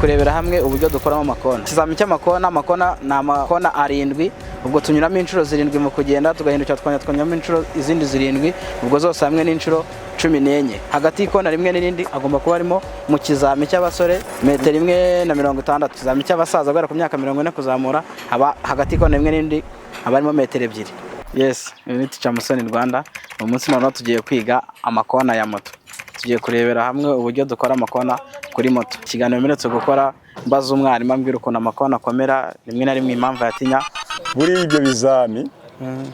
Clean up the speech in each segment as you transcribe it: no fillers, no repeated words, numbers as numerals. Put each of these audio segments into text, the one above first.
Kurebera hamwe uburyo dukoramo amakona. Ikizami cy'amakona, amakona ni amakona arindwi, ubwo tunyuramo inshuro zirindwi mu kugenda, tugahindukira tukongera tukanyuramo inshuro izindi zirindwi, ubwo zose hamwe n'inshuro 14. Hagati y'ikona rimwe n'irindi agomba kuba harimo mu kizami cy'abasore metero 1.60. Ikizami cy'abasaza guhera ku myaka 40 kuzamura, haba hagati y'ikona rimwe n'irindi haba harimo metero 2. Yes, ni Teacher Musoni Rwanda. Uyu munsi noneho tugiye kwiga amakona ya moto. Tugiye kurebera hamwe uburyo dukora amakona kuri moto. Ikiganiro mperutse gukora mbaza umwarimu ambwira ukuntu amakona akomera, rimwe na rimwe impamvu ayatinya. Buriya ibyo bizami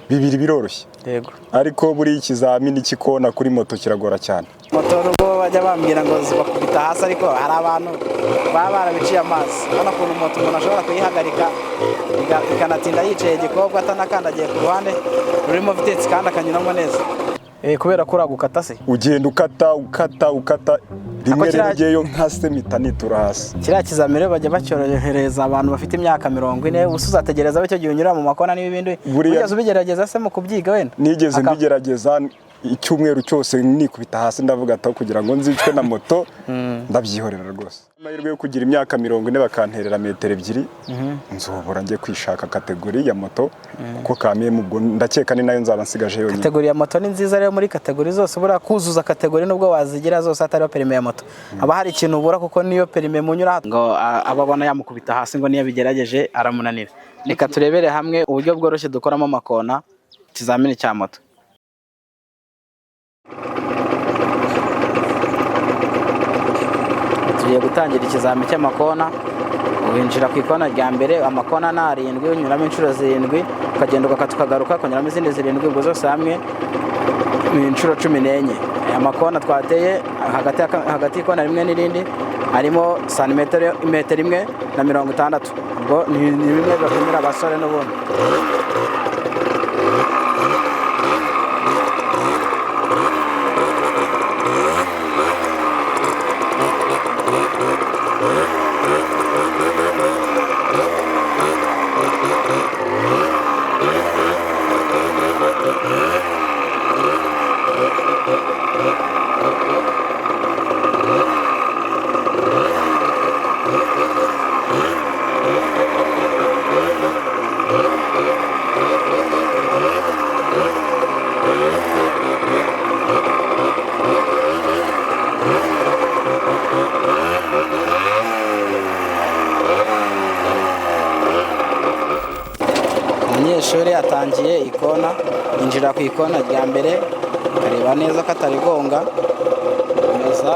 bibiri biroroshye. Yego. Ariko buriya ikizamini cy'ikona kuri moto kiragora cyane. Moto nubwo bajya bambwira ngo zibakubita hasi, ariko hari abantu baba barabiciye amazi. Urabona ukuntu moto umuntu ashobora kuyihagarika ikanatinda yicaye igikobwa atanakandagiye ku ruhande rurimo vitesi kandi akanyuramo neza. Kubera ko uragukata se? Ugenda ukata ukata ukata rimwe kiriya rero ngeyo nkase mpita nitura hasi. Kiriya kizami rero bajya bacyorohereza abantu bafite imyaka 40, ubusa uzategereza bityo gihe unyura mu makona n'ibindi. Buriya Wigeze ubigerageza se mu kubyiga wenda? Nigeze mbigerageza icyumweru cyose nikubita hasi, ndavuga ati kugira ngo nzicwe na moto ndabyihorera rwose. Amahirwe yo kugira imyaka 40 bakanterera metero 2, nzobora njye kwishaka catégorie ya moto, kuko kamwe ubwo ndakeka ni nayo nzaba nsigaje yonyine. Catégorie ya moto ni nziza rero muri catégorie zose, buriya kuzuza catégorie nubwo wazigira zose hatariho permis ya moto haba hari ikintu ubura, kuko niyo permis munyura ngo aba abona yamukubita hasi ngo niyo abigerageje aramunanira. Reka turebere hamwe uburyo bworoshye dukoramo amakona ikizamini cya moto. Tugiye gutangira ikizami cy'amakona. Winjira ku ikona rya mbere, amakona ni arindwi, unyuramo inshuro zirindwi, ukagenda ugakata ukagaruka ukanyuramo izindi zirindwi, ubwo zose hamwe ni inshuro 14. Aya makona twateye hagati y'ikona rimwe n'irindi harimo santimetero metero 1.60, ubwo ni bimwe bapimira abasore n'ubundi. Umunyeshuri atangiye ikona, yinjira ku ikona rya mbere, akareba neza ko atarigonga, komeza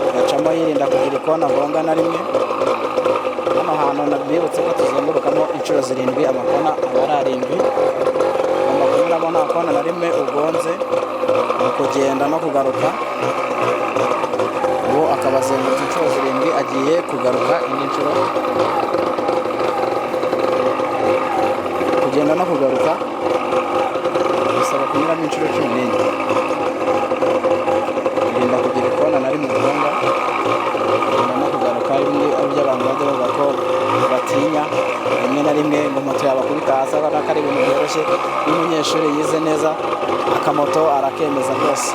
agacamo yirinda kugira ikona agonga na rimwe. Hano hantu nabibutse ko tuzengurukamo inshuro zirindwi, amakona aba ari arindwi, ugomba kunyuramo nta kona na rimwe ugonze mu kugenda no kugaruka. Ubu akaba azengurutse inshuro zirindwi, agiye kugaruka indi nshuro. Kugenda no kugaruka bisaba kunyuramo inshuro 14. Birinda kugira ikona na rimwe ugonga. Kugenda no kugaruka bimwe ari byo abantu bajya bavuga ko batinya rimwe na rimwe ngo moto yabakubita hasi, abona ko ari ibintu byoroshye. Iyo umunyeshuri yize neza akamoto arakemeza rwose,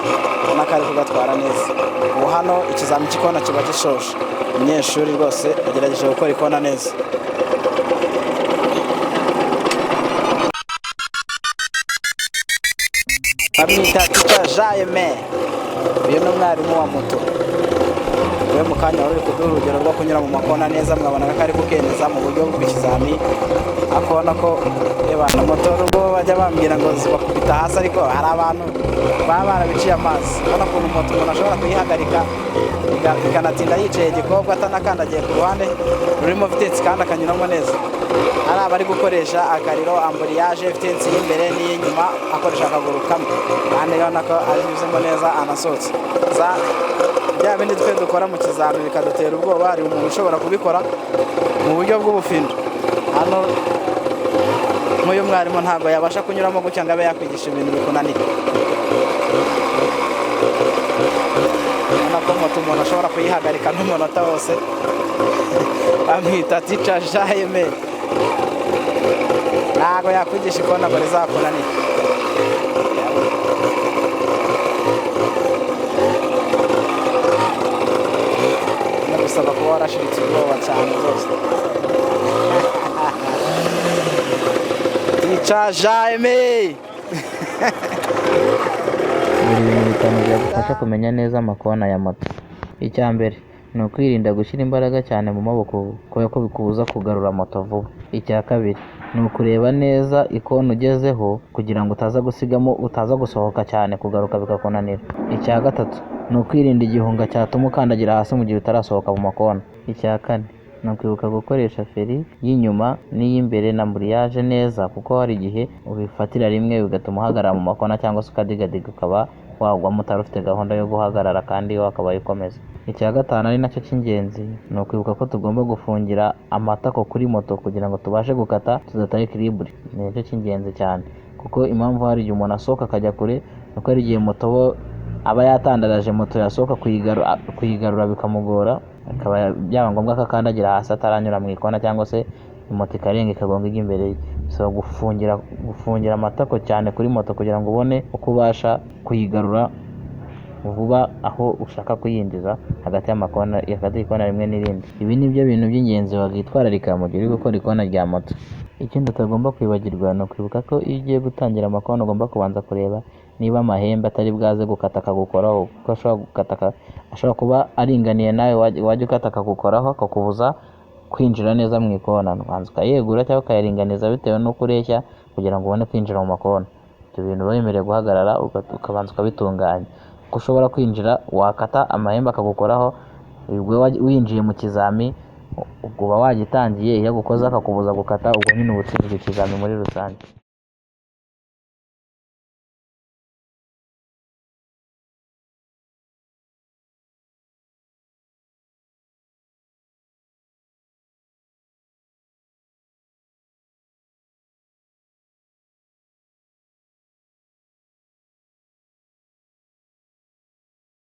ubona ko ari kugatwara neza. Ubu hano ikizami cy'ikona kiba gishoje, umunyeshuri rwose agerageje gukora ikona neza. Bamwita Teacher Jaime, uyu ni umwarimu wa moto. We mu kanya wari uri kuduha urugero rwo kunyura mu makona neza, mwabonaga ko ari kukemeza mu buryo bw'ikizami, akabona ko na moto nubwo bajya bambwira ngo zibakubita hasi, ariko hari abantu baba barabiciye amazi. Urabona ukuntu moto umuntu ashobora kuyihagarika ikanatinda yicaye igikobwa atanakandagiye ku ruhande rurimo vitesi kandi akanyuramo neza. Hari abari gukoresha akariro embrayage, vitesi y'imbere n'iy'inyuma, akoresha akaguru kamwe kandi urabona ko abinyuzemo neza anasohotse. Bya bindi twe dukora mu kizami bikadutera ubwoba, hari umuntu ushobora kubikora mu buryo bw'ubufindo. Hano nk'uyu mwarimu ntabwo yabasha kunyuramo gutya ngo abe yakwigisha ibintu bikunanira. Urabona ko moto umuntu ashobora kuyihagarika n'umunota wose. Bamwita Teacher Jaime, ntabwo yakwigisha ikona ngo rizakunanire. Bisaba kuba warashiritse ubwoba cyane rwose. Teacher Jaime. Buri bintu bitanu byagufasha kumenya neza amakona ya moto. Icya mbere ni ukwirinda gushyira imbaraga cyane mu maboko, kubera ko bikubuza kugarura moto vuba. Icya kabiri ni ukureba neza ikona ugezeho, kugira ngo utaza gusigamo, utaza gusohoka cyane, kugaruka bikakunanira. Icya gatatu ni ukwirinda igihunga cyatuma ukandagira hasi mu gihe utarasohoka mu makona. Icya kane ni ukwibuka gukoresha feri y'inyuma n'iy'imbere na amburiyaje neza, kuko hari igihe ubifatira rimwe bigatuma uhagarara mu makona, cyangwa se ukadigadiga ukaba wagwamo utari ufite gahunda yo guhagarara kandi wakabaye ukomeza. Icya gatanu, ari nacyo cy'ingenzi, ni ukwibuka ko tugomba gufungira amatako kuri moto kugira ngo tubashe gukata tudataye équilibre. Ni nacyo cy'ingenzi cyane, kuko impamvu hari igihe umuntu asohoka akajya kure ni uko hari igihe moto bo aba yatandaraje, moto yasohoka kuyigarura bikamugora, akaba byaba ngombwa ko akandagira hasi ataranyura mu ikona, cyangwa se moto ikarenga ikagonga ijya imbere ye. Bisaba gufungira amatako cyane kuri moto kugira ngo ubone uko ubasha kuyigarura vuba aho ushaka kuyinjiza hagati y'amakona, hagati y'ikona rimwe n'irindi. Ibi ni byo bintu by'ingenzi wakitwararika mu gihe uri gukora ikona rya moto. Ikindi utagomba kwibagirwa ni ukwibuka ko iyo ugiye gutangira amakona ugomba kubanza kureba niba amahembe atari bwaze gukata akagukoraho, kuko ashobora gukata ashobora kuba aringaniye nawe, wajya ukata akagukoraho, akakubuza kwinjira neza mu ikona. Ubanza ukayegura cyangwa ukayaringaniza bitewe n'uko ureshya kugira ngo ubone kwinjira mu makona. Ibyo bintu uba wemerewe guhagarara ukabanza ukabitunganya, kuko ushobora kwinjira wakata amahembe akagukoraho, ubwo winjiye mu kizami, ubwo uba wagitangiye. Iyo agukoze akakubuza gukata, ubwo nyine uba utsinzwe ikizami muri rusange.